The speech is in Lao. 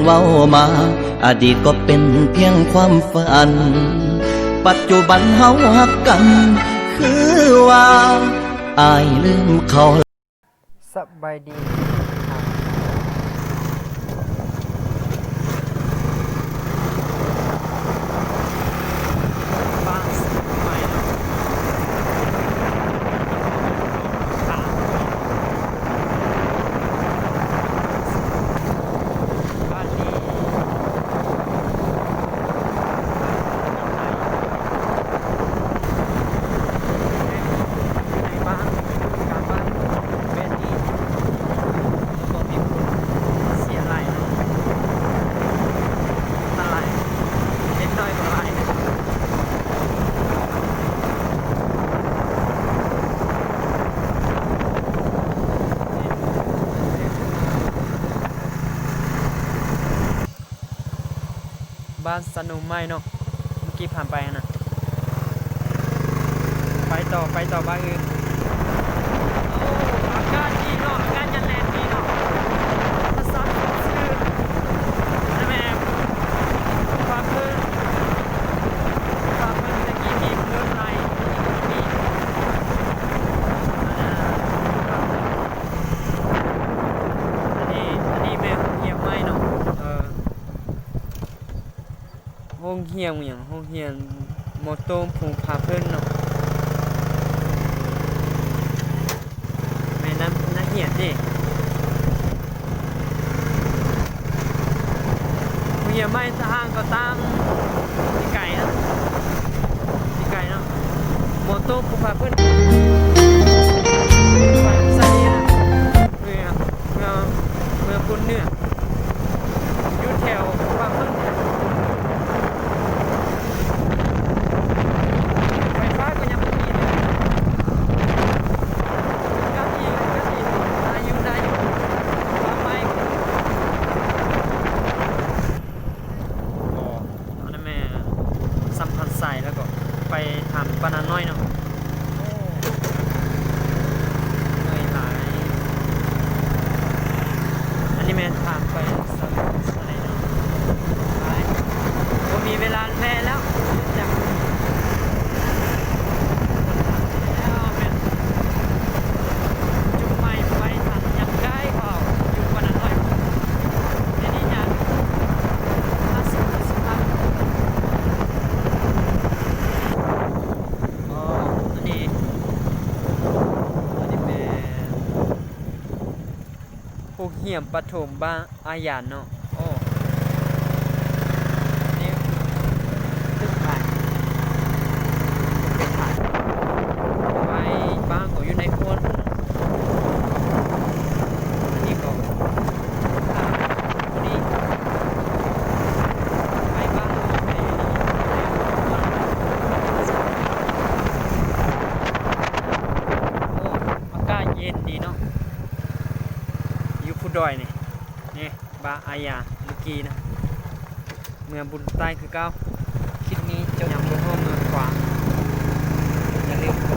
ເວົ້າມາ ອະດີດກໍເປັນພຽງຄວາມຝັນ ປັດຈຸບັນເຮົາຮັກກັນ ຄືວ່າອ້າຍລືມເຂົາ. ສະບາຍດີ. ບ້ານສະໜຸມໃໝ່ເນາະ ເມື່ອກີ້ຜ່ານໄປຫັ້ນນະ. ໄປຕໍ່ ໄປຕໍ່ບ້ານອື່ນ. ອາກາດດີເນາະ ອາກາດຍາມແລງດີເນາະ ທຳມະຊາດສົດຊື່ນ. ແມ່ນ ພາເພິ່ນ ພາເພິ່ນແຕ່ກີ້ມີເພິ່ນໄລ່ ມີ ອັນນີ້ ອັນນີ້ແມ່ນໂຮງຮຽນໃໝ່ເນາະ. ເອີ ໂຮງຮຽນຫຍັງ ໂຮງຮຽນມໍຕົ້ນພູຜາເພິ່ນເນາະ. ແມ່ນນຳ ນັກຮຽນເດ້. ໂຮງຮຽນໃໝ່ ທາງກໍຕາມ ໄກນະ ໄກເນາະ. ມໍຕົ້ນພູຜາເພິ່ນ ໄປໃສນະ ເມືອງ ເມືອງ ເມືອງບຸນເໜືອ ຢູ່ແຖວບ້ານເພິ່ນ. ໄຟຟ້າກໍຍັງບໍ່ມີເລີຍ. ກະດີ ກະດີ ໄດ້ຢູ່ ໄດ້ຢູ່ ວ່າໄປ. ບໍ່ ອັນນັ້ນແມ່ນສຳພັນໄຊ ແລ້ວກໍໄປທາງປານານ້ອຍເນາະ. ໂອ້ ເມື່ອຍຫຼາຍ. ອັນນີ້ແມ່ນທາງໄປສຳພັນໄຊເນາະ. ໄປ ບໍ່ມີເວລາແວ່ແລ້ວ. ແລ້ວແມ່ນຈຸດໝາຍໄປທາງຍັງໄກ ເວົ້າຢູ່ປານານ້ອຍ. ແຕ່ນີ້ຍັງຫ້າສິບ ຫ້າສິບພັນ. ອໍ ອັນນີ້ ອັນນີ້ແມ່ນໂຮງຮຽນປະຖົມບ້ານອາຢານເນາະ. ໂອ້ ນີ້ຕຶກໄປ ໄປບ້ານກໍຢູ່ໃນໂພນ. ອັນນີ້ກໍ ນີ້ ໄປບ້ານ ໂອ້ ອາກາດເຢັນດີເນາະ ຢູ່ພູດອຍນີ້ ນີ້ ບ້ານອາຢາ ເມື່ອກີ້ນະ. ເມືອບຸນໃຕ້ຄືເກົ່າ. ຄລິບນີ້ຈົບ ຍາມບໍ່ຮູ້ເມືອຂວາ ຢ່າລືມກົດ